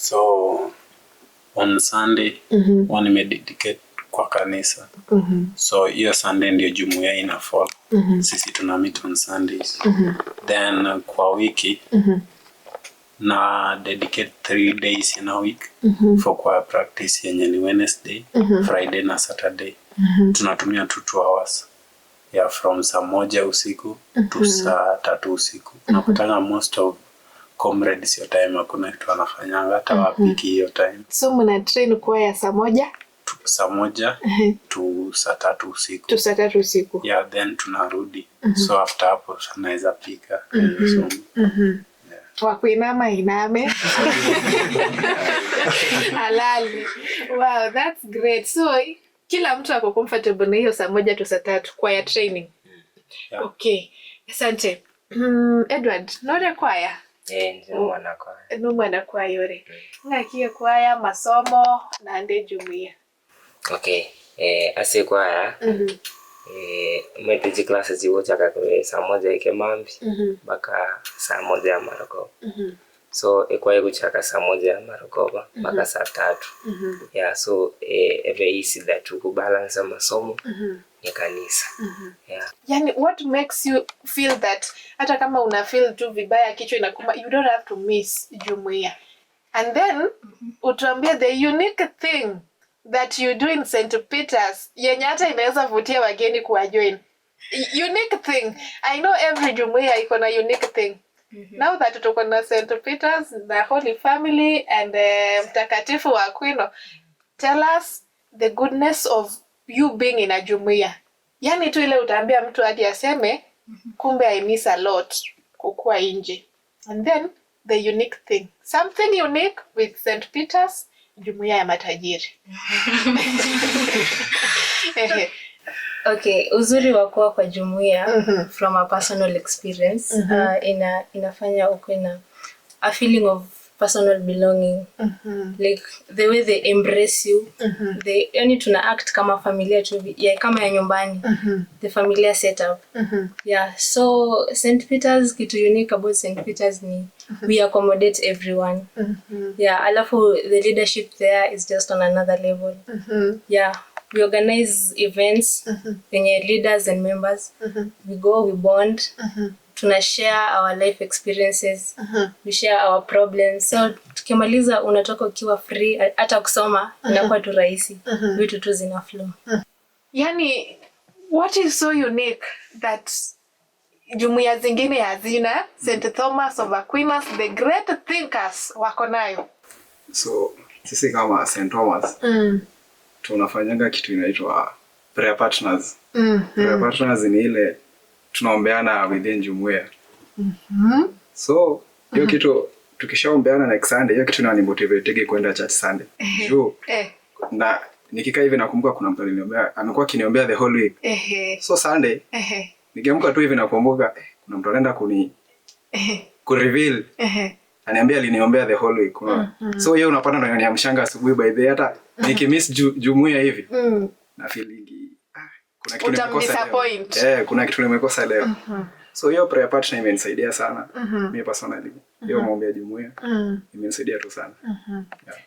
So on Sunday huwa nimededicate kwa kanisa. So hiyo Sunday ndio jumuiya ina fall. Sisi tuna meet on Sundays. Then kwa wiki na dedicate 3 days in a week for choir practice, yenye ni Wednesday, Friday na Saturday. Tunatumia tu 2 hours, yeah, from saa 1 usiku to saa 3 usiku. Unapatanga most of comrades hiyo time hakuna kitu anafanyanga, hata wapiki hiyo time. So mna train kwaya saa 1 Saa 1 to saa 3 usiku. To saa 3 usiku. Yeah, then tunarudi. So after hapo naweza pika, so. Wakuinama iname halali. Wow, that's great. So kila mtu ako comfortable na hiyo saa 1 to saa 3 choir training? Yeah. Okay, asante. Edward, nore kwaya? Eh, ndio mwana kwaya. Numwana kwaya ore ng'akie kwaya, masomo nande jumuiya? Okay. Ase kwaya, mwete classes zigochaka saa 1 eke mambi mpaka saa 1 ya marogoba. So ekwaya kuchaka saa 1 ya marogoba mpaka saa 3. Yeah, so ebe easy that kubalance masomo ni kanisa. Yeah. Yani, what makes you feel that hata kama una feel tu vibaya, kichwa inakuma, you don't have to miss jumuiya? And then utuambie the unique thing that you do in St Peters yenye hata inaweza vutia wageni kuwajoin. Unique thing. I know every jumuiya iko na unique thing. Now that tuko na St Peters, the Holy Family and Mtakatifu wa Aquino, tell us the goodness of you being in a jumuiya. Yani tu ile utaambia mtu hadi aseme, "Kumbe I miss a lot kukua nje." And then the unique thing, something unique with St Peters, jumuiya ya matajiri. Ehe. Okay, uzuri wa kuwa kwa jumuiya, from a personal experience, inafanya ukuwe na a feeling of personal belonging, like the way they embrace you, they, yani tuna act kama familia tu ya, kama ya nyumbani, the familia setup. Yeah, so St Peters, kitu unique about St Peters ni we accommodate everyone. Yeah, alafu the leadership there is just on another level. Yeah, we organize events yenye leaders and members, we go, we bond, tuna share our life experiences, we share our problems. So tukimaliza unatoka ukiwa free, hata kusoma inakuwa tu rahisi, vitu tu zina flow. Yani, what is so unique that jumuiya zingine hazina, St Thomas of Aquinas, the great thinkers, wako nayo? So sisi kama St Thomas tunafanyanga kitu inaitwa prayer partners. Prayer partners ni ile tunaombeana within jumuiya. So hiyo kitu tukishaombeana next Sunday, hiyo kitu inanimotivate kwenda church Sunday. Juu na nikikaa hivi nakumbuka kuna mtu aliniombea, amekuwa akiniombea the whole week. So Sunday nikiamka tu hivi nakumbuka, kuna mtu anaenda kuni kureveal, aniambia aliniombea the whole week, unaona? So hiyo unapata ndo inaniamshanga asubuhi. By the way, hata nikimiss jumuiya hivi na feeling, ah, kuna kitu nimekosa leo. Utamdisappoint. Eh, kuna kitu nimekosa leo. So hiyo prayer partner imenisaidia sana mimi personally. Hiyo maombi ya jumuiya imenisaidia tu sana. Yeah.